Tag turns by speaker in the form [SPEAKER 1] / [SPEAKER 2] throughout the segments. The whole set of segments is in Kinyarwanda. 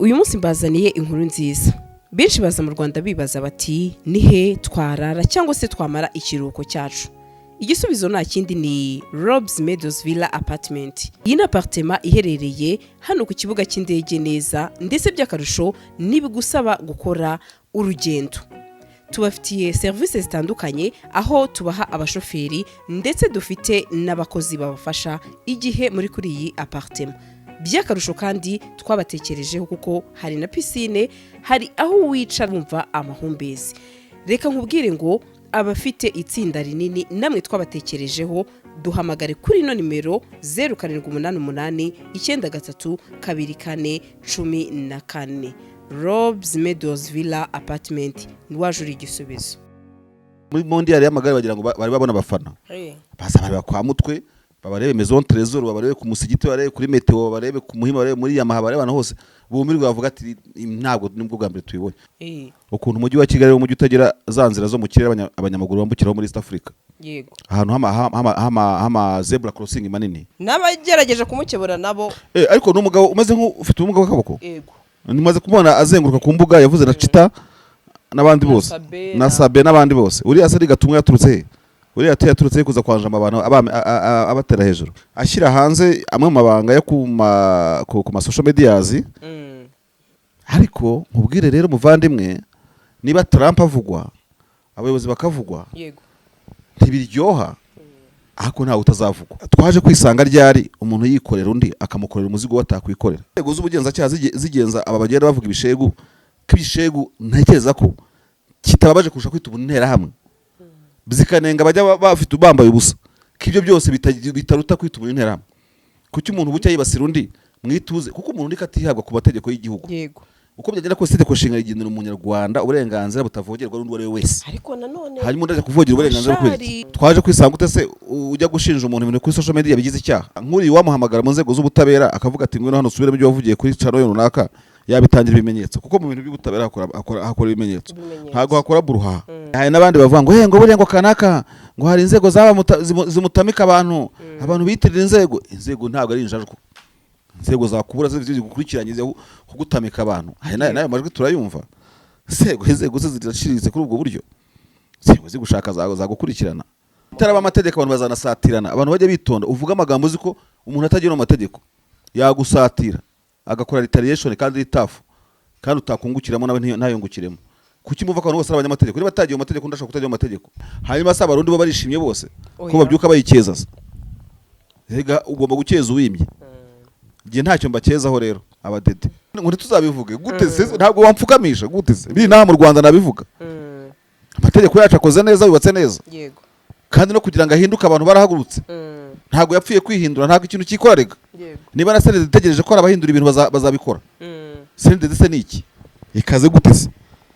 [SPEAKER 1] Uyu munsi mbazaniye inkuru nziza. Benshi baza mu Rwanda bibaza bati: "Ni he twarara cyangwa se twamara ikiruhuko cyacu?" Igisubizo nta kindi, ni Robs Meadows Villa Apartment. Iyi ni apartment iherereye hano ku kibuga cy'indege neza, ndetse by'akarusho ntibigusaba gukora urugendo. Tubafitiye serivisi zitandukanye, aho tubaha abashoferi, ndetse dufite n'abakozi babafasha igihe muri kuri iyi apartment. By'akarusho kandi twabatekerejeho kuko hari na piscine, hari aho wicara wumva amahumbezi. Reka nkubwire ngo abafite itsinda rinini namwe twabatekerejeho. Duhamagare kuri ino nimero: 0788932414. Robs Meadows Villa Apartment, waje uri igisubizo.
[SPEAKER 2] Muri Mondial y'amagare bagira ngo bari babona abafana baza bareba kwa Mutwe, babarebe Maison Trésor, babarebe ku Musigiti, barebe kuri Meteo, babarebe ku Muhima, barebe muri Yamaha, barebe ahantu hose, bumirwe, bavuga ati: "Ntabwo nibwo bwa mbere tubibonye." Ukuntu umujyi wa Kigali ari umujyi utagira za nzira zo mu kirere abanyamaguru bambukiraho muri East Africa, ahantu hama zebra crossing manini.
[SPEAKER 3] N'abagerageje kumukebura nabo.
[SPEAKER 2] Ariko ni umugabo umeze nk'ufite ubumuga bw'akaboko. Nimaze kumubona azenguruka ku mbuga, yavuze na Chita n'abandi
[SPEAKER 3] Na
[SPEAKER 2] bose.
[SPEAKER 3] Sabe.
[SPEAKER 2] Na Sabe n'abandi bose. Uriya se gatumwa yaturutse he? Uriya ate yaturutse he kuza kwanjama abantu, abatera hejuru, ashyira hanze amwe mu mabanga yo ku ma social medias? Ariko nkubwire rero muvandimwe, niba Trump avugwa, abayobozi bakavugwa, ntibiryoha, ariko ntawe utazavugwa. Twaje kwisanga ryari umuntu yikorera undi, akamukorera umuzigo we atakwikorera? Inzego z'ubugenzacyaha zigenza aba bagenda bavuga ibishegu, ko ibishegu ntekereza ko kitababaje kurusha kwita ubu interahamwe, zikanenga bajya bafite bambaye ubusa, ko ibyo byose bitaruta kwita umuntu interahamwe. Kuki umuntu bucya yibasira undi mwituze? Kuko umuntu niko atihabwa ku mategeko y'igihugu. Uko byagenda kose, itegeko nshinga rigenera umunyarwanda uburenganzira butavogerwa n'undi uwo ari we wese.
[SPEAKER 3] Ariko nanone
[SPEAKER 2] Hanyuma undi ajya kuvogera uburenganzira kubera iki? Twaje kwisanga ute se ujya gushinja umuntu ibintu kuri social media bigize icyaha? Nk'uriya wamuhamagara mu nzego z'ubutabera akavuga ati: "Ngwino hano usubiremo ibyo wavugiye kuri channel runaka," yabitangira ibimenyetso, kuko mu bintu by'ubutabera hakora ibimenyetso.
[SPEAKER 3] Ibimenyetso.
[SPEAKER 2] Ntabwo hakora buruha. Hari n'abandi bavuga ngo: "Hey, ngo buriya ngo kanaka ngo hari inzego zimutamika abantu biyitirira inzego." Inzego ntabwo ari injajwa. Inzego zakubura zigukurikiranye kugutamika abantu. Hari n'ayo majwi turayumva. Inzego ze ziraciriritse kuri ubwo buryo? Inzego zigushaka zagukurikirana. Itaraba amategeko, abantu bazanasatirana. Abantu bajya bitonda. Uvuga amagambo uzi ko umuntu atagira mu mategeko yagusatira, agakora retaliation, kandi itafu kandi utakungukiramo, nawe ntayungukiremo. Kuki muva ko abantu bose ari abanyamategeko? Niba atagiye mu mategeko, undi ashobora kutajya mu mategeko. Hanyuma se Abarundi bo barishimye bose ko
[SPEAKER 3] Oya.
[SPEAKER 2] babyuka bayikeza se? Rega ugomba gukeza uwimye. Njye ntacyo mbakezaho rero. Abadede ngo ntituzabivuge gute se? Ntabwo wampfukamisha gute se? Biri naha mu Rwanda nabivuga. Amategeko yacu akoze neza, yubatse neza. Kandi no kugira ngo ahinduke abantu barahagurutse. Ntabwo yapfuye kwihindura, ntabwo ikintu cyikora rega. Niba na CNDD itegereje ko hari abahindura ibintu, bazabikora. CNDD se ni iki? Ikaze gute se?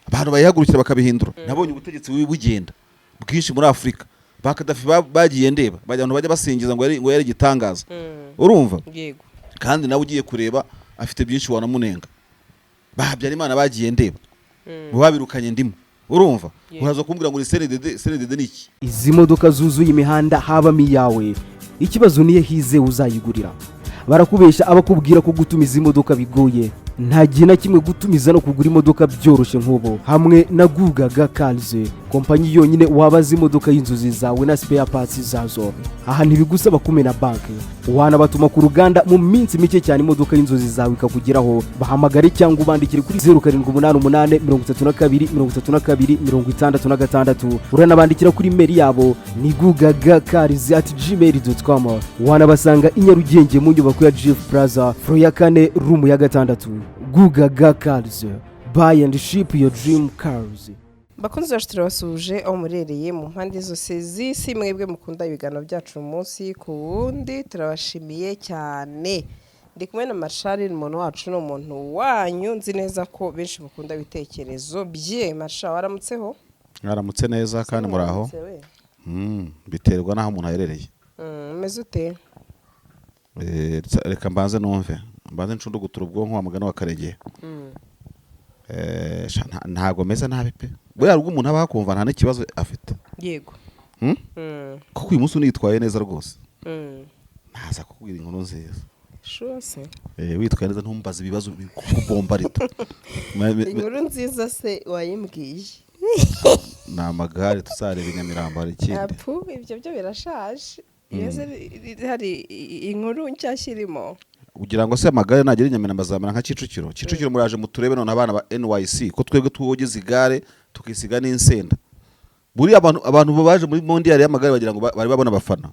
[SPEAKER 2] Abantu bayihagurukira bakabihindura. Nabonye ubutegetsi bubi bugenda bwinshi muri Afurika. Ba Kadafi bagiye ndeba bajya, abantu bajya basingiza ngo yari igitangaza. Urumva?
[SPEAKER 3] Yego.
[SPEAKER 2] Kandi nawe ugiye kureba afite byinshi wanamunenga. Ba Habyarimana bagiye ndeba, mu babirukanye ndimo. Urumva? Uraza kumbwira ngo ni CNDD. CNDD ni iki?
[SPEAKER 4] Izi modoka zuzuye imihanda habamo iyawe? Ikibazo niyo hize uzayigurira. Barakubeshya abakubwira ko gutumiza imodoka bigoye. Nta gihe na kimwe gutumiza no kugura imodoka byoroshye nk'ubu hamwe na Gugaga Cars, kompanyi yonyine wabaza imodoka y'inzozi zawe na spare parts zazo. Aha ntibigusaba kumena banki, wanabatuma ku ruganda, mu minsi mike cyane imodoka y'inzozi zawe ikakugeraho. Bahamagare cyangwa ubandikire kuri 0788323266. Uranabandikira kuri email yabo ni gugagacars@gmail.com. Wanabasanga i Nyarugenge mu nyubako ya Jifu Plaza, floor ya kane, room ya gatandatu. Gugaga Cars, buy and ship your dream cars.
[SPEAKER 3] Bakunzi bacu, turabasuhuje aho murereye mu mpande zose z'isi. Mwebwe mukunda ibiganiro byacu umunsi ku wundi, turabashimiye cyane. Ndi kumwe na Marshal, ni umuntu wacu, ni umuntu wanyu. Nzi neza ko benshi mukunda ibitekerezo bye. Marshal, waramutseho?
[SPEAKER 2] Mwaramutse neza kandi muraho.
[SPEAKER 3] Waramutse we.
[SPEAKER 2] Biterwa n'aho umuntu aherereye.
[SPEAKER 3] Umeze ute?
[SPEAKER 2] Reka mbanze numve, mbanze ncundugutura ubwonko wa mugani wa Karegeya. Sha, ntabwo meze nabi pe. Buriya ubwo umuntu aba akumva nta n'ikibazo afite. Hmm? Kuko uyu munsi unitwaye neza rwose. Naza kukubwira inkuru nziza.
[SPEAKER 3] Sure se?
[SPEAKER 2] Witwaye neza, ntumbaze ibibazo bikubombarita.
[SPEAKER 3] Inkuru nziza se wayimbwiye?
[SPEAKER 2] Ni amagare tuzareba i Nyamirambo. Hari ikindi?
[SPEAKER 3] Apu, ibyo byo birashaje. Iyo se hari inkuru nshyashya irimo?
[SPEAKER 2] Ugira ngo se amagare nagera i Nyamirambo azamera nka Kicukiro? Kicukiro muraje muturebe none, abana ba NYC, ko twebwe twogeza igare tukisiga n'insenda. Buriya abantu baje muri mondial y'amagare bagira ngo bari babona abafana.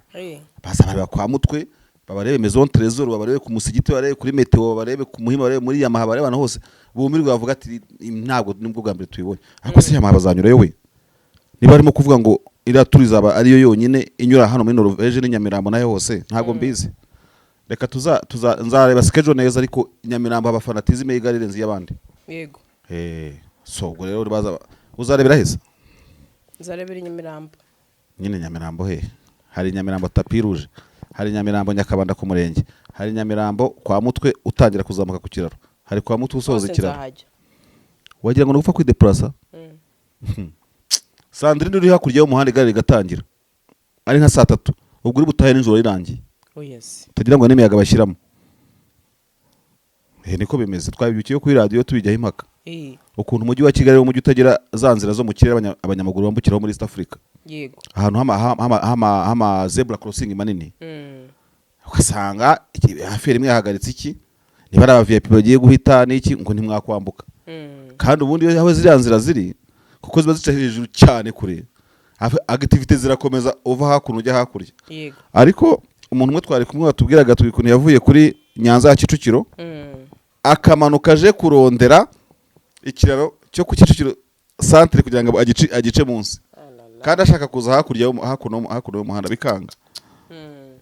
[SPEAKER 2] Baza bareba kwa Mutwe, babarebe Maison Trésor, babarebe ku Musigiti, babarebe kuri Meteo, babarebe ku Muhima, babarebe muri Yamaha, barebe ahantu hose, bumirwe, bavuga ati: "Ntabwo nibwo bwa mbere tubibonye." Ariko se Yamaha bazanyurayo we? Niba barimo kuvuga ngo iriya tour izaba ariyo yonyine inyura hano muri Norvège n'i Nyamirambo nayo hose, ntabwo mbizi. Reka tuza tuza nzareba schedule neza, ariko i Nyamirambo abafanatisme y'igare irenze iy'abandi. So ubwo rero baza uzarebera heza.
[SPEAKER 3] Nzarebera i Nyamirambo.
[SPEAKER 2] Nyine Nyamirambo he? Hari Nyamirambo Tapis Rouge, hari Nyamirambo Nyakabanda ku murenge, hari Nyamirambo kwa Mutwe utangira kuzamuka ku kiraro, hari kwa Mutwe usoza
[SPEAKER 3] Hose
[SPEAKER 2] ikiraro.
[SPEAKER 3] nzahajya.
[SPEAKER 2] Wagira ngo ni ugupfa kwidepurasa. Sandrine, uri hakurya y'umuhanda, igare rigatangira ari nka saa 3, ubwo uri butahe nijoro rirangiye.
[SPEAKER 3] Oh yes.
[SPEAKER 2] Utagira ngo n'imiyaga bashyiramo. Niko bimeze. Twabibyukiye kuri radiyo tubijyaho impaka, ukuntu umujyi wa Kigali ari umujyi utagira za nzira zo mu kirere abanyamaguru bambukiraho muri East Africa, ahantu hama zebra crossing manini. Ugasanga hafi rimwe yahagaritse iki, niba ari aba VIP bagiye guhita n'iki, ngo ntimwakwambuka. Kandi ubundi iyo aho ziriya nzira ziri, kuko ziba zica hejuru cyane kure, activité zirakomeza, uva hakuno ujya hakurya. Ariko umuntu umwe twari kumwe watubwiraga turi ukuntu yavuye kuri Nyanza ya Kicukiro, akamanuka aje kurondera ikiraro cyo ku Kicukiro Centre kugira ngo agice munsi, kandi ashaka kuza hakurya hakuno y'umuhanda, bikanga.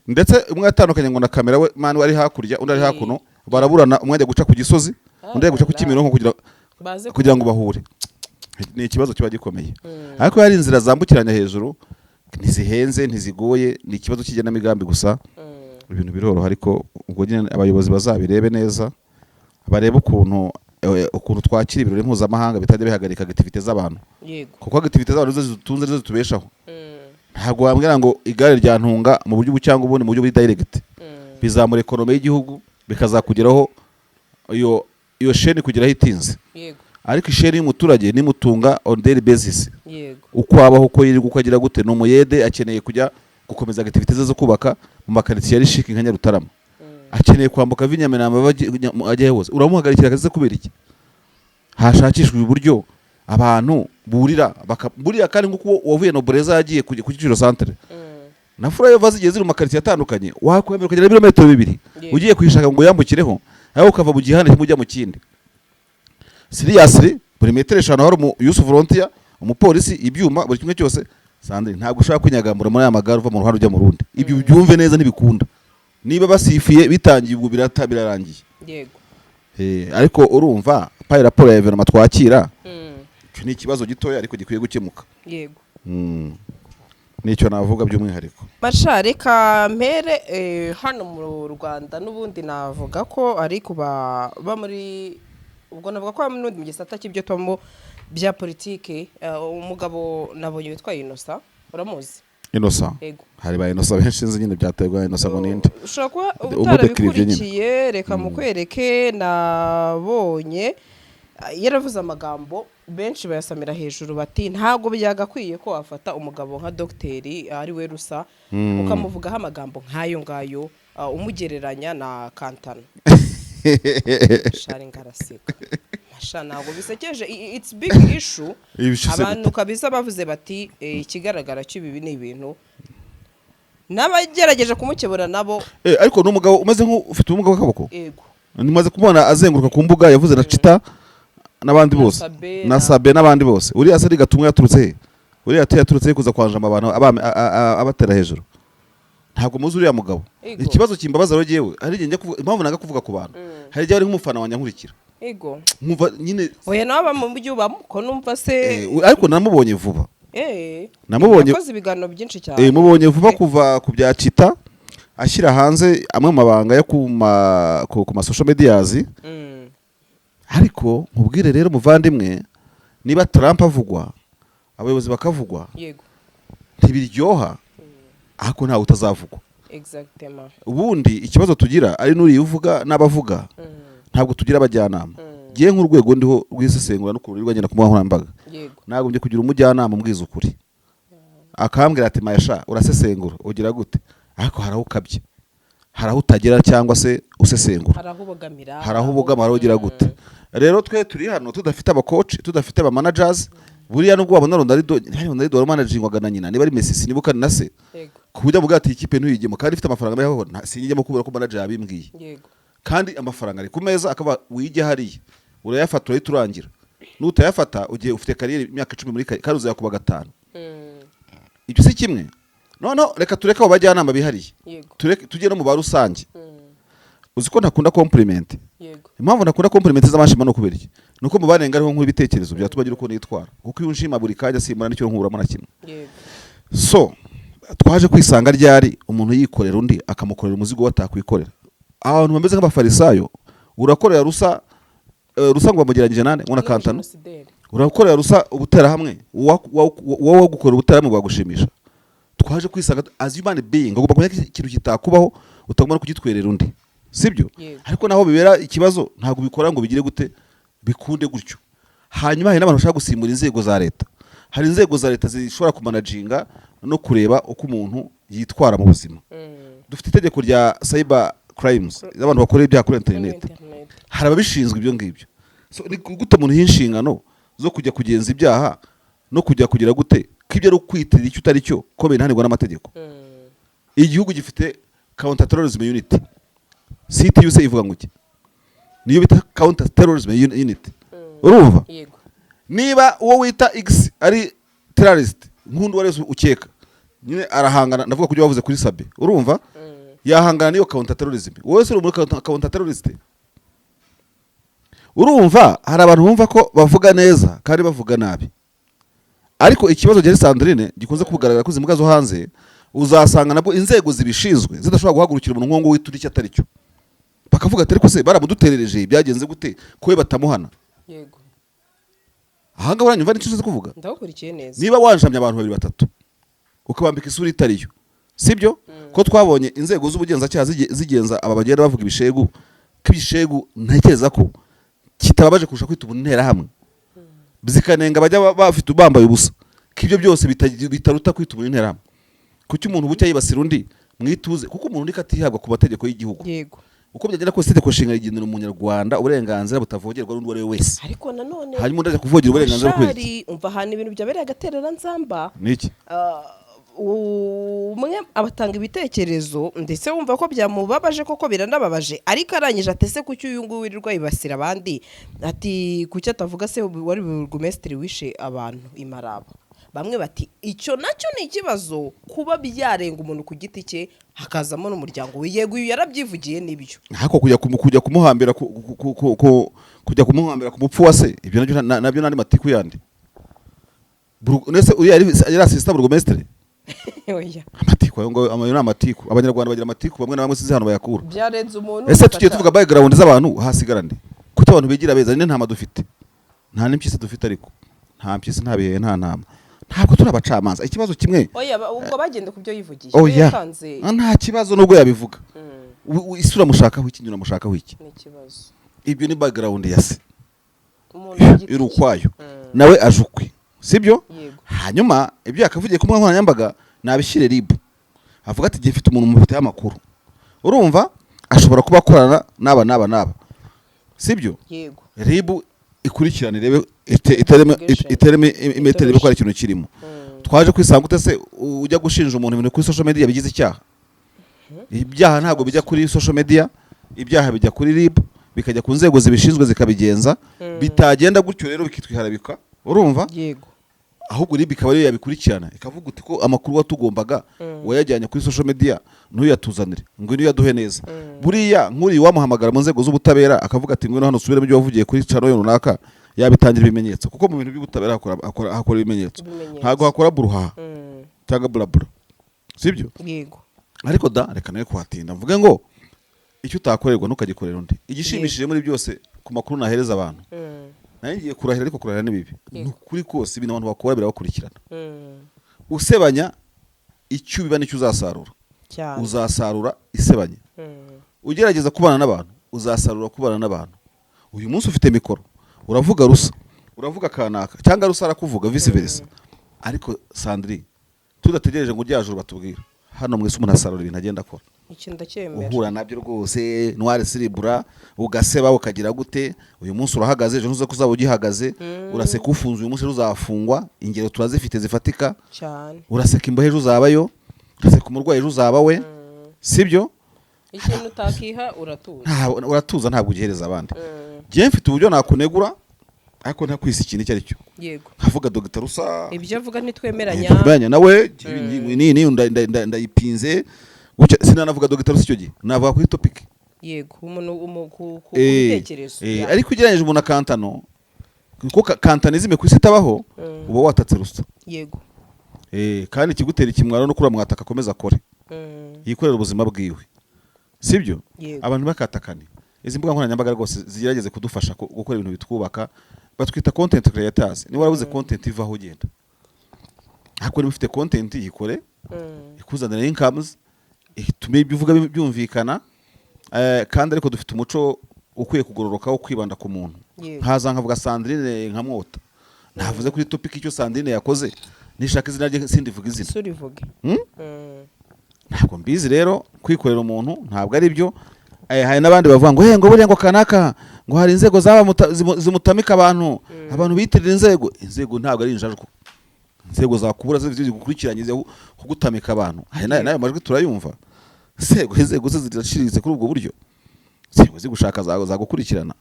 [SPEAKER 2] Ndetse umwe yatandukanye ngo na kamera we mani ari hakurya, undi ari hakuno, baraburana, umwe ajya guca ku Gisozi, undi ajya guca ku Kimironko kugira
[SPEAKER 3] baze
[SPEAKER 2] kugira ngo bahure. Ni ikibazo kiba gikomeye, ariko hari inzira zambukiranya hejuru, ntizihenze, ntizigoye, ni ikibazo cy'igenamigambi gusa. Ibintu biroroha, ariko ubwo nyine abayobozi bazabirebe neza, barebe ukuntu twakira ibirori mpuzamahanga bitajya bihagarika activité z'abantu, kuko activité z'abantu nizo zidutunze, nizo zitubeshaho. Ntabwo wambwira ngo igare rya Ntunga mu buryo ubu cyangwa ubundi, mu buryo buri direct, bizamura economy y'igihugu, bikazakugeraho iyo sheni kugeraho itinze. Ariko isheni y'umuturage nimutunga on daily basis, uko abaho, uko yirirwa, uko agira gute, ni umuyede, akeneye kujya gukomeza activité ze zo kubaka mu makaritsiye ari chic nka Nyarutarama, akeneye kwambuka ava i Nyamirambo ava ajya hose, uramuhagarikira akazi se kubera iki? Hashakishwa uburyo abantu burira buriya. Kandi nk'uko wavuye Nobreza yagiye ku Kicukiro Centre, na flyover zigiye ziri mu makaritsiye atandukanye, wakwemera ukagera ibirometero 2 ugiye kuyishaka ngo uyambukiraho, aho ukava mu gihande kimwe ujya mu kindi. Seriously, buri metero 5 hari umu youth volunteer, umupolisi, ibyuma, buri kimwe cyose. Sandrine, ntabwo ushobora kwinyagambura muri aya magare uva mu ruhande ujya mu rundi. Ibyo byumve neza, ntibikunda. Niba basifuye bitangiye, ubwo birata birarangiye. Ariko urumva payi raporo ya événement twakira, icyo ni ikibazo gitoya ariko gikwiye gukemuka. Nicyo navuga by'umwihariko.
[SPEAKER 3] Masha, reka mpere hano mu Rwanda. N'ubundi navuga ko ari kuba ba muri, ubwo navuga ko n'ubundi mu gisata cy'ibyo tubamo bya politike, umugabo nabonye witwa Innocent, uramuzi?
[SPEAKER 2] Innocent?
[SPEAKER 3] Yego.
[SPEAKER 2] Hari ba Innocent benshi nzi nyine, byaterwa Innocent ngo ninde?
[SPEAKER 3] Ushobora kuba
[SPEAKER 2] Umudekirivye nyine.
[SPEAKER 3] utarabikurikiye. Reka mukwereke. Nabonye yaravuze amagambo, benshi bayasamira hejuru, bati ntabwo byagakwiye ko wafata umugabo nka dogiteri ari we Rusa, ukamuvugaho amagambo nk'ayo ngayo, umugereranya na Kantano. Shari ngaraseka. Masha, ntabwo bisekeje. It's big issue.
[SPEAKER 2] Ibishyize
[SPEAKER 3] Abantu kabisa bavuze bati: "Ikigaragara cy'ibi ni ibintu." N'abagerageje kumukebura nabo.
[SPEAKER 2] Ariko ni umugabo umeze nk'ufite ubumuga bw'akaboko.
[SPEAKER 3] Yego.
[SPEAKER 2] Nimaze kumubona azenguruka ku mbuga, yavuze na Cita n'abandi
[SPEAKER 3] Na
[SPEAKER 2] bose.
[SPEAKER 3] Sabe.
[SPEAKER 2] Na Sabe n'abandi bose. Uriya se gatumwa yaturutse he? Uriya yaturutse he kuza kwanjama abantu abatera hejuru? Ntabwo muzi uriya mugabo. Ikibazo kimbabaza rero jewe, hari igihe njya kuvuga, impamvu nanga kuvuga ku bantu, hari igihe ari nk'umufana wanjye nkurikira, nkumva nyine.
[SPEAKER 3] Oya, nawe aba mu mujyi ubamo ko numva se?
[SPEAKER 2] Ariko namubonye vuba. Namubonye.
[SPEAKER 3] Yakoze ibiganiro byinshi cyane.
[SPEAKER 2] Mubonye vuba kuva ku bya Cita, ashyira hanze amwe mu mabanga yo ku ma social medias. Ariko nkubwire rero muvandimwe, niba Trump avugwa, abayobozi bakavugwa, ntibiryoha, ariko ntawe utazavugwa.
[SPEAKER 3] Exactement.
[SPEAKER 2] Ubundi ikibazo tugira ari n'uriya uvuga n'abavuga, ntabwo tugira abajyanama. Ngiye nk'urwego ndiho rw'isesengura no kururirwa ngenda ku mbuga nkoranyambaga, nagombye kugira umujyanama umbwiza ukuri, akambwira ati: "Mayasha, urasesengura ugira gute, ariko hari aho ukabye, hari aho utagera, cyangwa se usesengura
[SPEAKER 3] hari aho ubogamira,
[SPEAKER 2] hari aho ubogama, hari aho ugira gute." Rero twe turi hano tudafite abacoach, tudafite aba managers. Buriya nubwo wabona Ronaldo, hari Ronaldo wari managingwaga na nyina, niba ari Messi, sinibuka, ni na se, ku buryo avuga ati: "Ikipe ntuyigemo kandi ifite amafaranga menshi." Sinjyemo kubera ko manager yabimbwiye. Kandi amafaranga ari ku meza, akaba wige hariya, urayafata, urahita urangira. Nutayafata ugiye ufite carrière imyaka 10 muri carrière, kandi uzayakuba gatanu. Ibyo si kimwe. Noneho reka tureke abo bajyanama bihariye, tureke tujye no mu ba rusange. Uzi ko ntakunda compliment? Impamvu ntakunda compliment z'amanshima ni ukubera iki? Ni uko mu banenga ariho nkura ibitekerezo byatuma agira uko nitwara, kuko iyo unshima buri kanya simbona n'icyo nkuramo na kimwe. So twaje kwisanga ryari umuntu yikorera undi, akamukorera umuzigo we atakwikorera? Abantu bameze nk'abafarisayo. Urakorera rusa, rusa ngo bamugereranyije nande? Ngo na Kantano.
[SPEAKER 3] N'umujenosideri.
[SPEAKER 2] Urakorera rusa ubuterahamwe, wowe gukorera ubuterahamwe bwagushimisha? Twaje kwisanga as human being ugomba kumenya ko ikintu kitakubaho utagomba no kugitwerera undi, sibyo?
[SPEAKER 3] Yego.
[SPEAKER 2] Ariko naho bibera ikibazo, ntabwo ubikora ngo bigire gute, bikunde gutyo. Hanyuma hari n'abantu bashaka gusimbura inzego za leta. Hari inzego za leta zishobora kumanaginga no kureba uko umuntu yitwara mu buzima. Dufite itegeko rya cyber crimes, abantu bakora ibyaha kuri internet.
[SPEAKER 3] Internet.
[SPEAKER 2] Hari ababishinzwe ibyo ngibyo. So ni gute umuntu yiha inshingano zo kujya kugenza ibyaha no kujya kugira gute, ko ibyo ari ukwitirira icyo utari cyo, ko binahanirwa n'amategeko? Igihugu gifite counter terrorism unit, CTU se ivuga ngo iki? Niyo bita counter terrorism unit, urumva?
[SPEAKER 3] Yego.
[SPEAKER 2] Niba uwo wita X ari terrorist, nk'undi uwo wese ukeka nyine arahangana, ndavuga ku byo bavuze kuri Sabe, urumva? Yahangana n'iyo counter terrorism. Wowe se uri muri counter terrorist? Urumva hari abantu bumva ko bavuga neza kandi bavuga nabi. Ariko ikibazo gihari, Sandrine, gikunze kugaragara ko izi mbwa zo hanze, uzasanga nabwo inzego zibishinzwe zidashobora guhagurukira umuntu nk'uwo wita icyo atari cyo, bakavuga ati: "Ariko se baramuduterereje, byagenze gute ko we batamuhana?" Ahangaha uranyumva n'icyo uzi kuvuga?
[SPEAKER 3] Ndagukurikiye neza.
[SPEAKER 2] Niba wanjamye abantu babiri, batatu, ukabambika isura itariyo, sibyo? Ko twabonye inzego z'ubugenzacyaha zigenza aba bagenda bavuga ibishegu, ko ibishegu ntekereza ko kitababaje kurusha kwita ubu interahamwe, zikanenga abajya bafite bambaye ubusa, ko ibyo byose bitaruta kwita umuntu interahamwe. Kuki umuntu bucya yibasira undi mwituze? Kuko umuntu niko atihabwa ku mategeko y'igihugu. Uko byagenda kose, itegeko nshinga rigenera umunyarwanda uburenganzira butavogerwa n'undi uwo ari we wese.
[SPEAKER 3] Ariko nanone
[SPEAKER 2] Hanyuma undi ajya kuvogera uburenganzira kubera iki?
[SPEAKER 3] Mashari, umva ahantu ibintu byabereye agatereranzamba.
[SPEAKER 2] Ni iki?
[SPEAKER 3] Ah, umwe abatanga ibitekerezo, ndetse wumva ko byamubabaje, koko biranababaje, ariko arangije atese kuki uyu nguyu wirirwa yibasira abandi, ati kuki atavuga se wari burugumesitiri wishe abantu imaraba? Bamwe bati icyo nacyo ni ikibazo, kuba byarenga umuntu ku giti cye hakazamo n'umuryango we. Yego, uyu yarabyivugiye, nibyo.
[SPEAKER 2] Ariko kujya kumuhambira kujya kumuhambira ku mupfu wa se, ibyo nabyo nabyo n'andi matiku yandi. Nese uriya yari assistant burugumesitiri?
[SPEAKER 3] Oya.
[SPEAKER 2] Amatiku ayo ngayo, ayo ni amatiku. Abanyarwanda bagira amatiku bamwe na bamwe, sinzi hano bayakura.
[SPEAKER 3] Byarenze umuntu.
[SPEAKER 2] Ese tugiye tuvuga background z'abantu, hasigara nde? Kuki abantu bigira beza? Nyine ntama dufite, nta n'impyisi dufite, ariko nta mpyisi, nta bihehe, nta ntama, ntabwo turi abacamanza. Ikibazo kimwe
[SPEAKER 3] Oya, ubwo bagende ku byo yivugiye.
[SPEAKER 2] Oya.
[SPEAKER 3] Yatanze.
[SPEAKER 2] Ah, nta kibazo nubwo yabivuga. Isi uramushakaho iki? Nyine uramushakaho iki?
[SPEAKER 3] Ni ikibazo.
[SPEAKER 2] Ibyo ni background ya se.
[SPEAKER 3] Umuntu ku giti
[SPEAKER 2] Iri
[SPEAKER 3] cye.
[SPEAKER 2] ukwayo, nawe aje ukwe, sibyo?
[SPEAKER 3] Yego.
[SPEAKER 2] Hanyuma ibyo yakavugiye ku mbuga nkoranyambaga nabishyire RIB, avuga ati: "Igihe mfite umuntu mufiteho amakuru, urumva, ashobora kuba akorana n'aba n'aba n'aba," sibyo?
[SPEAKER 3] Yego.
[SPEAKER 2] RIB ikurikirane, irebe, itereme
[SPEAKER 3] Investigation.
[SPEAKER 2] Itereme imetero, irebe ko hari ikintu kirimo. Twaje kwisanga ute se ujya gushinja umuntu ibintu kuri social media bigize icyaha? Ibyaha ntabwo bijya kuri social media, ibyaha bijya kuri RIB, bikajya ku nzego zibishinzwe zikabigenza. Bitagenda gutyo rero bikitwiharabika, urumva?
[SPEAKER 3] Yego.
[SPEAKER 2] Ahubwo RIB ikaba ariyo yabikurikirana, ikavuga uti: "Ko amakuru watugombaga wayajyanye kuri social media, ntuyatuzanire, ngwino uyaduhe neza." Buriya nk'uriya wamuhamagara mu nzego z'ubutabera, akavuga ati: "Ngwino hano usubiremo ibyo wavugiye kuri channel runaka," yabitangira ibimenyetso, kuko mu bintu by'ubutabera hakora ibimenyetso.
[SPEAKER 3] Ibimenyetso.
[SPEAKER 2] Ntabwo hakora buruhaha cyangwa burabura, sibyo?
[SPEAKER 3] Yego.
[SPEAKER 2] Ariko da reka nawe kuhatinda, mvuge ngo icyo utakorerwa ntukagikorera undi. Igishimishije muri byose ku makuru nahereza abantu, nayo ngiye kurahira, ariko kurahira ni bibi, ni ukuri kose, ibintu abantu bakora birabakurikirana. Usebanya, icyo ubiba nicyo uzasarura.
[SPEAKER 3] Cyane.
[SPEAKER 2] Uzasarura isebanya. Ugerageza kubana n'abantu, uzasarura kubana n'abantu. Uyu munsi ufite mikoro, uravuga rusa, uravuga kanaka, cyangwa rusa arakuvuga, vice versa. Ariko Sandrine, tudategereje ngo ujye juru batubwira, hano mwese umuntu asarura ibintu agenda akora.
[SPEAKER 3] Icyo ndacyemera.
[SPEAKER 2] Uhura nabyo rwose noir sur blanc, ugaseba, ukagira gute. Uyu munsi urahagaze, ejo ntuze ko uzaba ugihagaze. Uraseka ufunze, uyu munsi ejo uzafungwa. Ingero turazifite zifatika.
[SPEAKER 3] Cyane.
[SPEAKER 2] Uraseka imbohe, ejo uzabayo. Uraseka umurwayi, ejo uzaba we, sibyo?
[SPEAKER 3] Ikintu utakiha uratuza.
[SPEAKER 2] Uratuza, ntabwo ugihereza abandi. Njyewe mfite uburyo nakunegura ariko ntakwisa ikintu icyo ari cyo, nkavuga Dr Rusa.
[SPEAKER 3] Ibyo avuga ntitwemeranya.
[SPEAKER 2] Ntitwemeranya nawe ni ni ndayipinze gutya. Sinanavuga Dr Rusa icyo gihe, navuga kuri topic.
[SPEAKER 3] Yego, umuntu ku bitekerezo.
[SPEAKER 2] Ariko ugereranyije umuntu akantano, kuko kantanizime ku isi itabaho, uba watatse Rusa. Kandi ikigutera ikimwaro no kuri mwataka, akomeza akore, yikorera ubuzima bwiwe, sibyo?
[SPEAKER 3] Yego.
[SPEAKER 2] Abantu bakatakane. Izi mbuga nkoranyambaga rwose zigerageze kudufasha gukora ibintu bitwubaka. Batwita content creators. Niba warabuze content ivaho, ugenda. Ariko niba ufite content, yikore, ikuzanira incomes, itume ibyo uvuga byumvikana. Kandi ariko dufite umuco ukwiye kugororoka wo kwibanda ku muntu. Nkaza nkavuga Sandrine nkamwota, navuze kuri topic icyo Sandrine yakoze, nishaka izina rye sindivuga izina.
[SPEAKER 3] Surivuge.
[SPEAKER 2] Hmm? Ntabwo mbizi rero, kwikorera umuntu ntabwo ari byo. Hari n'abandi bavuga ngo hey, ngo buriya ngo kanaka ngo hari inzego zimutamika abantu, abantu biyitirira inzego. Inzego ntabwo ari injajwa. Inzego zakubura zigukurikiranye kugutamika abantu. Hari n'ayo majwi turayumva. Inzego ze ziraciriritse kuri ubwo buryo. Inzego zigushaka zagukurikirana.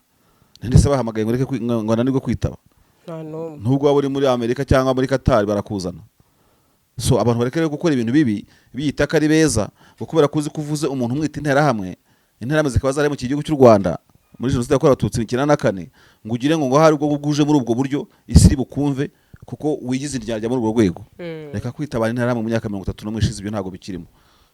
[SPEAKER 2] Ninde se bahamagaye ngo reke ngo ananirwe kwitaba?
[SPEAKER 3] Nta n'umwe.
[SPEAKER 2] Nubwo waba uri muri Amerika cyangwa muri Qatar, barakuzana. So abantu bareke rero gukora ibintu bibi biyita ko ari beza, ngo kubera ko uzi ko uvuze umuntu umwita interahamwe, interahamwe zikaba zari mu gihugu cy'u Rwanda muri jenoside yakorewe Abatutsi 94, ngo ugire ngo hari ubwo bwuje muri ubwo buryo isi iri bukumve kuko wigize indyarya muri urwo rwego. Reka kwitabara interahamwe. Mu myaka 31 ishize ibyo ntabwo bikirimo.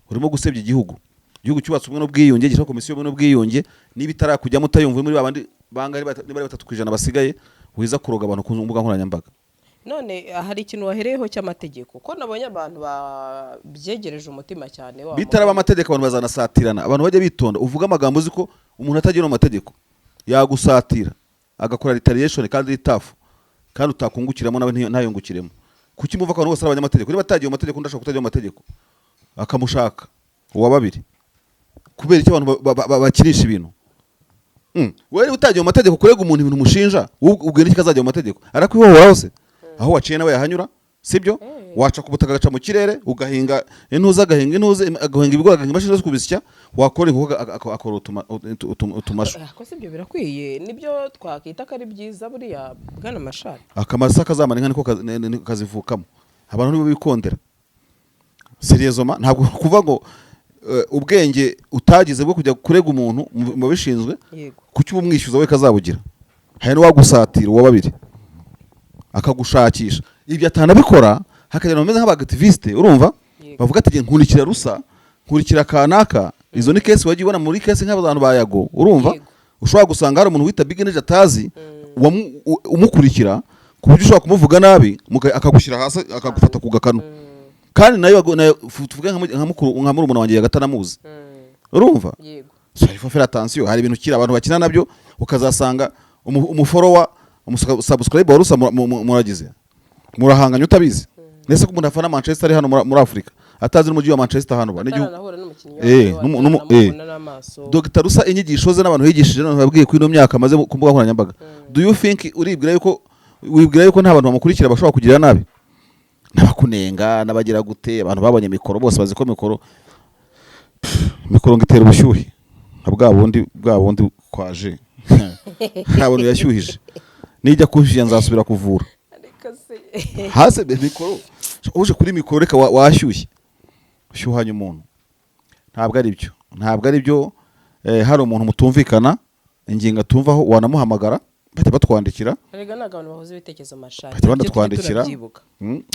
[SPEAKER 2] Urimo gusebya igihugu. Igihugu cyubatse ubumwe n'ubwiyunge, gishyiraho komisiyo y'ubumwe n'ubwiyunge. Niba itarakujyamo, utayumva, uri muri babandi bangahe, niba ari 3% basigaye, wiza kuroga abantu ku mbuga nkoranyambaga.
[SPEAKER 3] None hari ikintu wahereyeho cy'amategeko, ko nabonye abantu babyegereje umutima cyane wa
[SPEAKER 2] Bitaraba
[SPEAKER 3] mugani.
[SPEAKER 2] amategeko, abantu bazanasatirana. Abantu bajya bitonda. Uvuga amagambo uzi ko umuntu atagira mu mategeko yagusatira, agakora retaliation, kandi iri tough, kandi utakungukiramo nawe ntayungukiremo. Kuki muva ko abantu bose ari abanyamategeko? Niba atagiye mu mategeko, undi ashobora kutajya mu mategeko akamushaka uwa babiri. Kubera icyo abantu bakinisha ibintu? Wowe niba utagiye mu mategeko kurega umuntu ibintu umushinja, wowe ubwira iki kazajya mu mategeko? Arakwihohora hose aho waciye nawe yahanyura, sibyo? Waca ku butaka agaca mu kirere, ugahinga intuza agahinga intuza, agahinga ibigori, agahinga imashini zo kubisya, wakora inkoko akora utumashu.
[SPEAKER 3] Ko si ibyo birakwiye, nibyo twakwita ko ari byiza buriya, bwana Mashari?
[SPEAKER 2] Akamasa kazamara inka niko kazivukamo. Abantu nibo bikondera. Sérieusement, ntabwo kuvuga ngo ubwenge utagize bwo kujya kurega umuntu mu babishinzwe, kuki uba umwishyuza we kazabugira? Hari n'uwagusatira uwa babiri akagushakisha, ibyo atanabikora hakagenda bameze nk'aba activiste, urumva? Bavuga ati nkurikira rusa, nkurikira kanaka. Izo ni case wagiye ubona muri case nk'abantu ba Yago, urumva? Ushobora gusanga hari umuntu wita Big Energy atazi umukurikira, ku buryo ushobora kumuvuga nabi akagushyira hasi, akagufata ku gakanu. Kandi nayo tuvuge nka murumuna wanjye yagatanamuzi, urumva?
[SPEAKER 3] Yego.
[SPEAKER 2] So il faut faire attention. Hari ibintu kiri abantu bakina nabyo, ukazasanga umu follower, umu subscriber wa rusa muragize murahanganye utabizi. Nese ko umuntu afana Manchester ari hano muri Afrika, atazi n'umujyi wa Manchester hano ba n'igihugu?
[SPEAKER 3] Ataranahura n'umukinnyi wayo, ataranamubona n'amaso.
[SPEAKER 2] Dr Rusa, inyigisho ze n'abantu yigishije n'abantu babwiye ko ino myaka amaze ku mbuga nkoranyambaga, do you think, uribwira yuko, wibwira yuko nta bantu bamukurikira bashobora kugirira nabi n'abakunenga n'abagira gute? Abantu babonye mikoro bose bazi ko mikoro ngo itera ubushyuhe nka bwa bundi kwaje nta buntu yashyuhije. Nijya kushyushya nzasubira kuvura.
[SPEAKER 3] Ariko se
[SPEAKER 2] Hasi mikoro, uje kuri mikoro, reka washyushye, ushyuhanye umuntu. Ntabwo ari byo, ntabwo ari byo. Hari umuntu mutumvikana ingingo atumvaho, wanamuhamagara, bahita batwandikira.
[SPEAKER 3] Erega ntabwo abantu bahuza ibitekerezo, Mashari.
[SPEAKER 2] Bahita
[SPEAKER 3] Ibyo tujye
[SPEAKER 2] banatwandikira.
[SPEAKER 3] turabyibuka.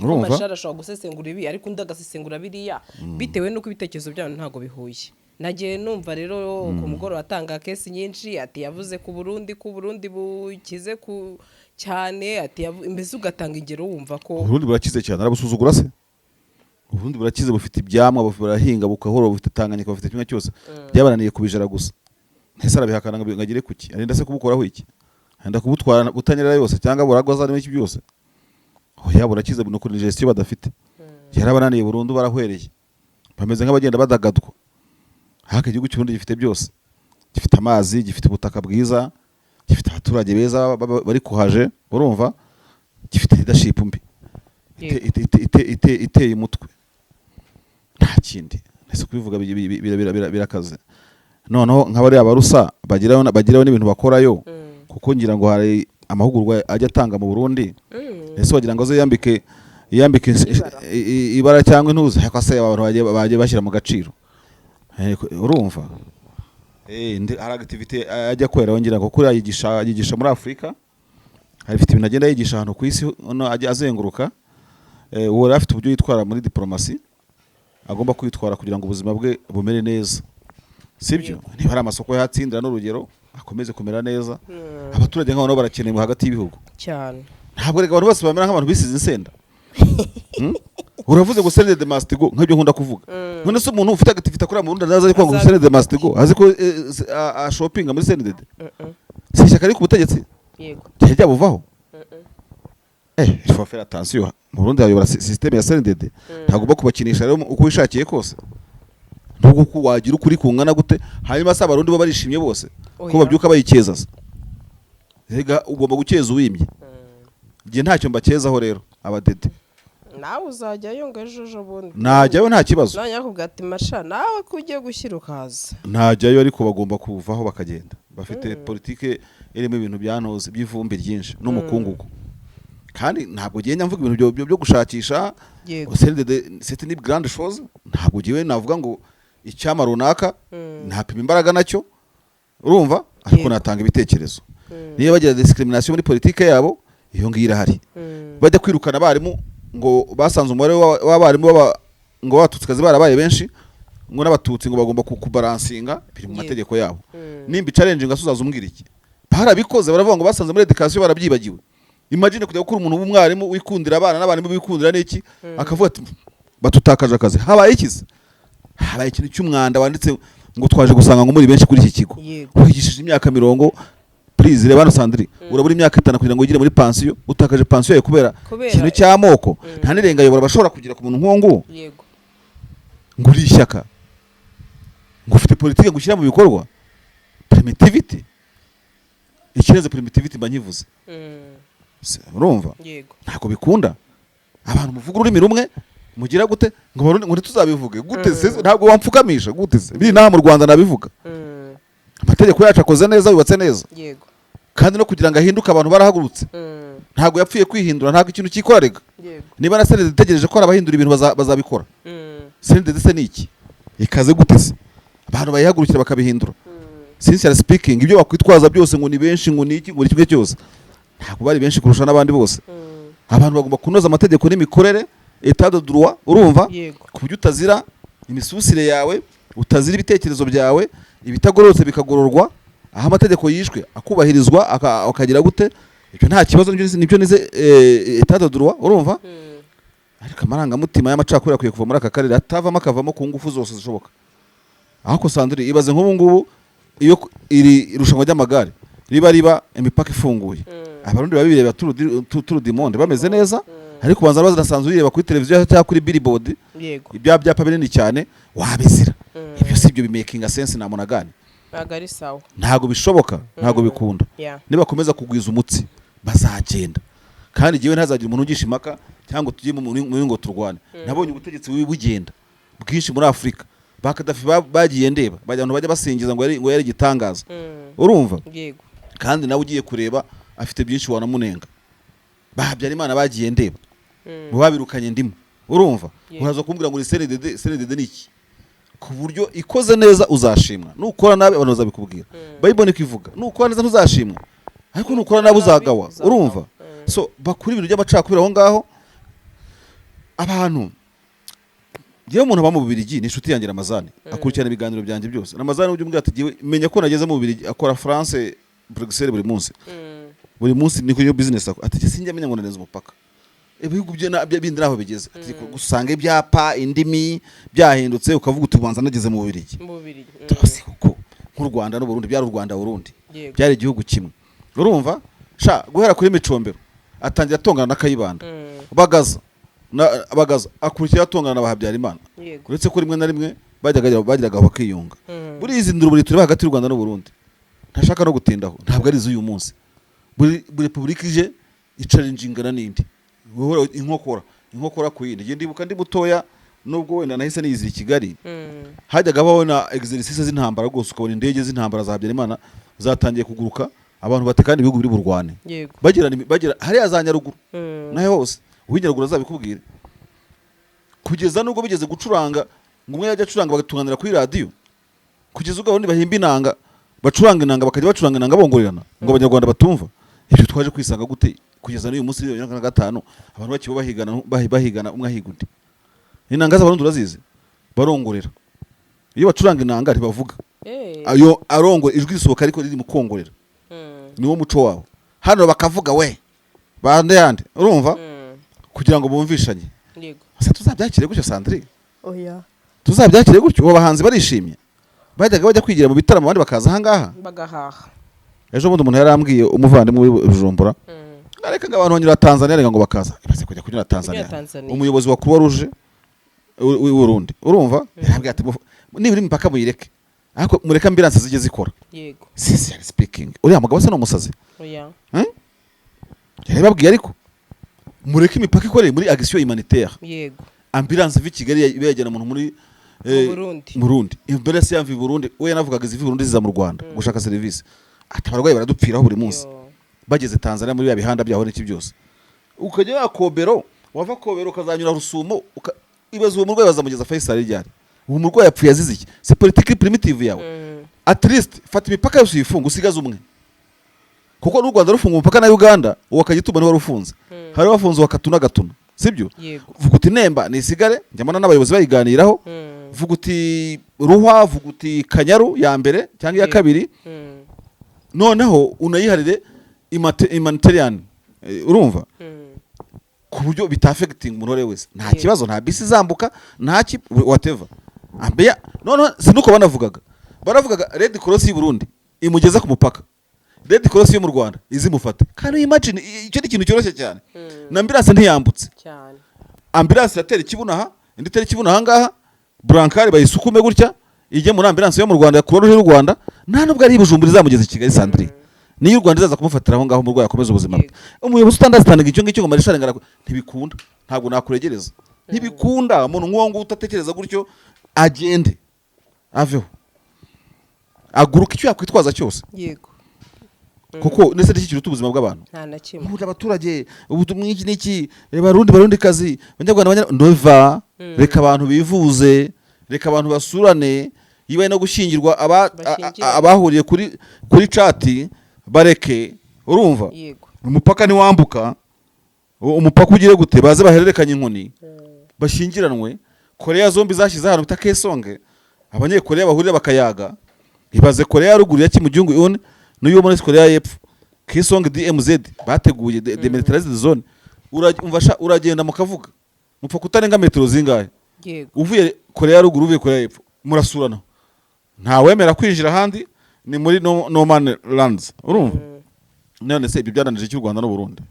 [SPEAKER 2] Urumva?
[SPEAKER 3] Mashari ashobora gusesengura ibi, ariko undi agasesengura biriya, bitewe n'uko ibitekerezo byanyu ntabwo bihuye. Nagiye numva rero ku mugoroba atanga case nyinshi, ati yavuze ku Burundi, ko Burundi bukize ku cyane, ati mbese ugatanga ingero wumva ko
[SPEAKER 2] Uburundi burakize cyane, arabusuzugura se? Uburundi burakize, bufite ibyamwa, burahinga, bukahora, bufite Tanganyika, bufite kimwe cyose. Byabananiye kubijara gusa. Ntese arabihakana ngo agere kuki? Arinda se kubukoraho iki? Arinda kubutwara butanyerera yose cyangwa buragwa zarimo iki byose? Oya, burakize, ni ukuri gestion badafite. Yarabananiye burundu, barahwereye, bameze nk'abagenda badagadwa. Haka igihugu cy'Uburundi gifite byose: gifite amazi, gifite ubutaka bwiza, gifite abaturage beza bari kuhaje, urumva, gifite leadership mbi iteye umutwe, nta kindi. Ese kubivuga birakaze. Noneho nk'abariya barusa bagirayo n'ibintu bakorayo, kuko ngira ngo hari amahugurwa ajya atanga mu Burundi. Ese wagira ngo aze yambike
[SPEAKER 3] Ibara.
[SPEAKER 2] Ibara cyangwa intuza? Ariko se abantu bagiye bashyira mu gaciro? Urumva, hari activity ajya akoreraho, ngira ngo kuriya yigisha muri Afurika, hari ifite ibintu agenda yigisha ahantu ku isi, no ajya azenguruka. Uwo rero afite uburyo yitwara muri diplomasi, agomba kwitwara kugira ngo ubuzima bwe bumere neza, sibyo? Niba hari amasoko yatsindira n'urugero, akomeze kumera neza. Abaturage nk'abo nabo barakenewe hagati y'ibihugu.
[SPEAKER 3] Cyane.
[SPEAKER 2] Ntabwo reka abantu bose bamera nk'abantu bisize insenda. Uravuze ngo CNDD must go, nk'ibyo nkunda kuvuga. None se umuntu ufite activity akorera mu Burundi azaza ari kwanga ngo CNDD must go, azi ko ashopinga muri CNDD? Si ishyaka riri ku butegetsi?
[SPEAKER 3] Yego.
[SPEAKER 2] Ryari ryabuvaho? Il faut faire attention. Mu Burundi hayobora système ya CNDD, ntagomba kubakinisha rero uko wishakiye kose, nubwo uko wagira ukuri kungana gute. Hanyuma se Abarundi bo barishimye bose ko
[SPEAKER 3] Oya.
[SPEAKER 2] babyuka bayikeza se? Rega ugomba gukeza uwimye. Igihe ntacyo mbakezaho rero abadede.
[SPEAKER 3] Nawe uzajyayo ngo ejo ejo bundi.
[SPEAKER 2] Najyayo, nta kibazo.
[SPEAKER 3] Nanjye akubwira ati: "Masha, nawe ko ugiye gushyira ukaza."
[SPEAKER 2] Najyayo, ariko bagomba kuvaho bakagenda. Bafite politike irimo ibintu byantoze by'ivumbi ryinshi n'umukungugu, kandi ntabwo ngenda mvuga ibintu byo gushakisha. CNDD c'est une grande chose. Ntabwo ngiwe navuga ngo icyama runaka ntapima imbaraga nacyo, urumva, ariko natanga ibitekerezo. Niba bagira discrimination muri politike yabo, iyo ngiyo irahari. Bajya kwirukana abarimu ngo basanze umubare w'abarimu ngo b'Abatutsikazi barabaye benshi, ngo n'Abatutsi ngo bagomba kubalansinga, biri mu mategeko yabo. Nimba challenge uzaza umbwira iki? Barabikoze, baravuga ngo basanze muri education barabyibagiwe. Imagine kujya gukura umuntu w'umwarimu wikundira abana n'abarimu bikundira n'iki, akavuga ati: "Batutakaje akazi." Habaye ikize, habaye ikintu cy'umwanda wanditse ngo twaje gusanga ngo muri benshi kuri iki kigo. Wigishije imyaka 40, please. Reba hano, Sandri, urabura imyaka 5 kugira ngo wigire muri pansiyo. Utakaje pansiyo yawe kubera
[SPEAKER 3] Kubera
[SPEAKER 2] ikintu cy'amoko. Nta n'irengayobora bashobora kugira ku muntu nk'uwo nguwo. Ngo uri ishyaka, ngo ufite politike, ngo ushyira mu bikorwa primitivity. Ikirenze primitivity mba nkivuze. Urumva?
[SPEAKER 3] Yego.
[SPEAKER 2] Ntabwo bikunda. Abantu muvuga ururimi rumwe mugira gute ngo Barundi, ngo ntituzabivuge gute se? Ntabwo wampfukamisha gute se? Biri naha mu Rwanda nabivuga. Amategeko yacu akoze neza, yubatse neza. Kandi no kugira ngo ahinduke abantu barahagurutse. Ntabwo yapfuye kwihindura, ntabwo ikintu cyikora rega. Niba na CNDD itegereje ko hari abahindura ibintu, bazabikora. CNDD se ni iki? Ikaze gute se? Abantu bayihagurukira bakabihindura. Sincerely speaking, ibyo bakwitwaza byose ngo ni benshi, ngo ni iki, ngo ni kimwe cyose, ntabwo bari benshi kurusha n'abandi bose. Abantu bagomba kunoza amategeko n'imikorere, état de droit, urumva, ku buryo utazira imisusire yawe, utazira ibitekerezo byawe, ibitagororotse bikagororwa, aho amategeko yishwe akubahirizwa, akagira gute. Ibyo nta kibazo, nibyo nize, état de droit, urumva. Ariko amarangamutima y'amacakubiri akwiye kuva muri aka karere, atavamo akavamo ku ngufu zose zishoboka. Ariko Sandrine, ibaze nk'ubu ngubu iyo iri irushanwa ry'amagare riba imipaka ifunguye, Abarundi baba bireba Tour du Monde bameze neza, ariko ubanza banasanzwe uyireba kuri televiziyo cyangwa kuri billboard, ibya byapa binini cyane, wabizira. Ibyo si ibyo bimakinga sense na munagani?
[SPEAKER 3] Ntabwo ari sawa.
[SPEAKER 2] Ntabwo bishoboka, ntabwo bikunda. Nibakomeza kugwiza umutsi bazagenda, kandi igihe ntazagira umuntu ugisha impaka cyangwa ngo tujye muri ngo turwane. Nabonye ubutegetsi bubi bugenda bwinshi muri Afurika. Ba Kadafi bagiye ndeba bajya, abantu bajya basingiza ngo yari igitangaza, urumva?
[SPEAKER 3] Yego.
[SPEAKER 2] Kandi nawe ugiye kureba afite byinshi wanamunenga. Ba Habyarimana bagiye ndeba, mu babirukanye ndimo, urumva? Uraza kumbwira ngo ni CNDD. CNDD ni iki? Ku buryo ikoze neza uzashimwa, nukora nabi abantu bazabikubwira. Bible niko ivuga: nukora neza ntuzashimwa, ariko nukora nabi uzagawa.
[SPEAKER 3] Uzagawa.
[SPEAKER 2] Urumva? So bakura ibintu by'amacakubiri aho ngaho. Abantu, yewe, umuntu aba mu Bubiligi ni inshuti yanjye Ramazani, akurikirana ibiganiro byanjye byose. Ramazani ujya umbwira ati: "Jyewe menya ko nageze mu Bubiligi," akora France Bruxelles buri munsi, buri munsi niko iyo business akora. Ati: "Sinjya menya ngo narenze umupaka." Ibihugu byo bindi naho bigeze. Ati, gusanga ibyapa, indimi byahindutse, ukavuga uti ubanza nageze mu Bubiligi.
[SPEAKER 3] Mu Bubiligi.
[SPEAKER 2] Twose kuko nk'u Rwanda n'u Burundi byari u Rwanda Burundi, byari igihugu kimwe. Urumva sha, guhera kuri Micombero atangira atongana na Kayibanda, Bagaza na Bagaza akurikira atongana na Habyarimana, uretse ko rimwe na rimwe bajyaga bagiraga aho bakiyunga. Buriya izi nduruburi tureba hagati y'u Rwanda n'u Burundi, ntashaka no gutindaho, ntabwo ari iz'uyu munsi. Buri repubulika ije icara injingana n'indi. Guhora inkokora inkokora ku yindi. Njye ndibuka ndi mutoya, nubwo wenda nahise niyizira i Kigali, hajyaga habaho na exercice z'intambara rwose, ukabona indege z'intambara za Habyarimana zatangiye kuguruka, abantu bati kandi ibihugu biri burwane, bagera hariya za Nyaruguru, naho hose uw'inyaruguru azabikubwira, kugeza nubwo bigeze gucuranga ngo umwe yajya acuranga bagatunganira kuri radiyo, kugeza ubwo abandi bahimba inanga, bacuranga inanga, bakajya bacuranga inanga bongorerana ngo Abanyarwanda batumva. Ibyo twaje kwisanga gute kugeza n'uyu munsi 2025 abantu bakiba bahigana, bahigana, umwe ahiga undi? Inanga z'Abarundi urazizi, barongorera. Iyo bacuranga inanga ntibavuga. Ayo arongora, ijwi risohoka ariko riri mu kongorera. Niwo muco wabo. Hano bakavuga we bande yande, urumva, kugira ngo bumvishanye. Ese tuzabyakire gutyo, Sandrine?
[SPEAKER 3] Oya.
[SPEAKER 2] Tuzabyakire gutyo? Ubu abahanzi barishimye, bajyaga bajya kwigira mu bitaramo, abandi bakaza ahangaha
[SPEAKER 3] bagahaha.
[SPEAKER 2] Ejo bundi umuntu yarambwiye, umuvandimwe w'i Bujumbura, areka ngo abantu banyura Tanzania, reka ngo bakaza. Ibaze kujya kunyura Tanzania.
[SPEAKER 3] Kunyura Tanzania.
[SPEAKER 2] Umuyobozi wa Croix Rouge w'i Burundi, urumva, yarambwiye ati: "Nibura imipaka muyireke, ariko mureke ambulance zijye zikora." Sincerely speaking, uriya mugabo asa n'umusazi.
[SPEAKER 3] Oya.
[SPEAKER 2] Hmm? Yarababwiye, ariko mureke imipaka ikoreye muri action humanitaire. Ambulance iva i Kigali ibe yajyana umuntu muri
[SPEAKER 3] Mu Burundi.
[SPEAKER 2] Mu Burundi, ambulance yamva i Burundi, we yanavugaga iziva i Burundi ziza mu Rwanda gushaka serivisi, ati abarwayi baradupfiraho buri munsi.
[SPEAKER 3] Yo.
[SPEAKER 2] Bageze Tanzania muri ya bihanda byaho n'iki byose, ukajya ya Kobero, wava Kobero ukazanyura Rusumo, ibaze uwo murwayi bazamugeza Faisal ryari? Uwo murwayi yapfuye azize iki? C'est politique primitive yawe. At least fata imipaka yose uyifunge, usigaze umwe, kuko n'u Rwanda rufunga umupaka na Uganda, uwo Kagitumba niwe wari ufunze. Hari wafunze uwa Katuna, Gatuna, sibyo?
[SPEAKER 3] Yego.
[SPEAKER 2] Vuga uti Nemba nisigare, njya mbona n'abayobozi bayiganiraho. Vuga uti Ruhwa, vuga uti Kanyaru ya mbere cyangwa iya kabiri, noneho unayiharire humanitarian, urumva, ku buryo bitaaffecting umuntu uwo ari we wese, nta kibazo, nta bisi izambuka, nta ki, whatever. Ambeya noneho sinuko banavugaga, baravugaga Red Cross y'u Burundi imugeza ku mupaka, Red Cross yo mu Rwanda izimufata. Can you imagine? Icyo ni ikintu cyoroshye cyane. Na ambulance ntiyambutse. Ambulance iratera ikibuno aha, indi itera ikibuno aha ngaha, brancard bayisukume gutya ijye muri ambulance yo mu Rwanda ya Croix Rouge y'u Rwanda. Nta nubwo ari i Bujumbura izamugeza i Kigali, Sandrine. Niyo u Rwanda izaza kumufatira aho ngaho, umurwayi akomeza ubuzima bwe. Umuyobozi utandazitandaga icyo ngicyo ngo marishari ngara, ntibikunda. Ntabwo nakuregereza, ntibikunda. Umuntu nk'uwo nguwo utatekereza gutyo agende, aveho, aguruka icyo yakwitwaza cyose. Kuko ndetse n'iki kiruta ubuzima bw'abantu?
[SPEAKER 3] Nta na kimwe.
[SPEAKER 2] Muhuje abaturage ubu mwiki n'iki, Barundi, Barundi kazi, Banyarwanda, Banyarwanda, reka abantu bivuze, reka abantu basurane, yibaye no gushyingirwa
[SPEAKER 3] Bashyingirane.
[SPEAKER 2] Abahuriye kuri cati bareke, urumva? Umupaka ntiwambuka, umupaka ugire gute, baze bahererekanye inkoni, bashyingiranwe. Koreya zombi zashyize ahantu bita Kaesong, Abanyekoreya bahurira bakayaga. Ibaze Koreya ya Ruguru ya Kim Jong Un n'iyo muri Koreya y'Epfo, Kaesong DMZ bateguye, demilitarized zone. Umva sha, uragenda mukavuga, mupfa kutarenga metero zingahe? Uvuye Koreya ya Ruguru, uvuye Koreya y'Epfo, murasurana, ntawemera kwinjira ahandi, ni muri no man lands, urumva? None se ibyo byaranije cy'u Rwanda n'u Burundi?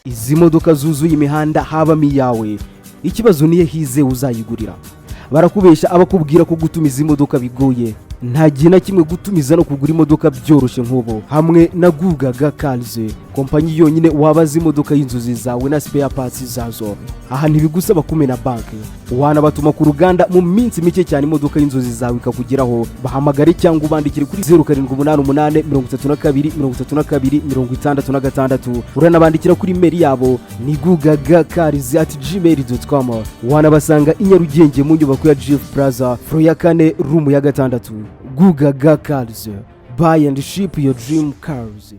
[SPEAKER 4] Izi modoka zuzuye imihanda habamo iyawe? Ikibazo niyo hize uzayigurira. Barakubesha abakubwira ko gutumiza imodoka bigoye. Nta gihe na kimwe gutumiza no kugura imodoka byoroshye nk'ubu hamwe na Gugaga Cars, kompanyi yonyine wabaza imodoka y'inzozi zawe na spare parts zazo. Aha ntibigusaba kumena banki, wanabatuma ku ruganda, mu minsi mike cyane imodoka y'inzozi zawe ikakugeraho. Bahamagare cyangwa ubandikire kuri 0788 32 32 66. Uranabandikira kuri email yabo ni gugagacars@gmail.com. Wanabasanga i Nyarugenge mu nyubako ya Jifu Plaza, floor ya kane, room ya gatandatu. Gugaga Cars, buy and ship your dream cars.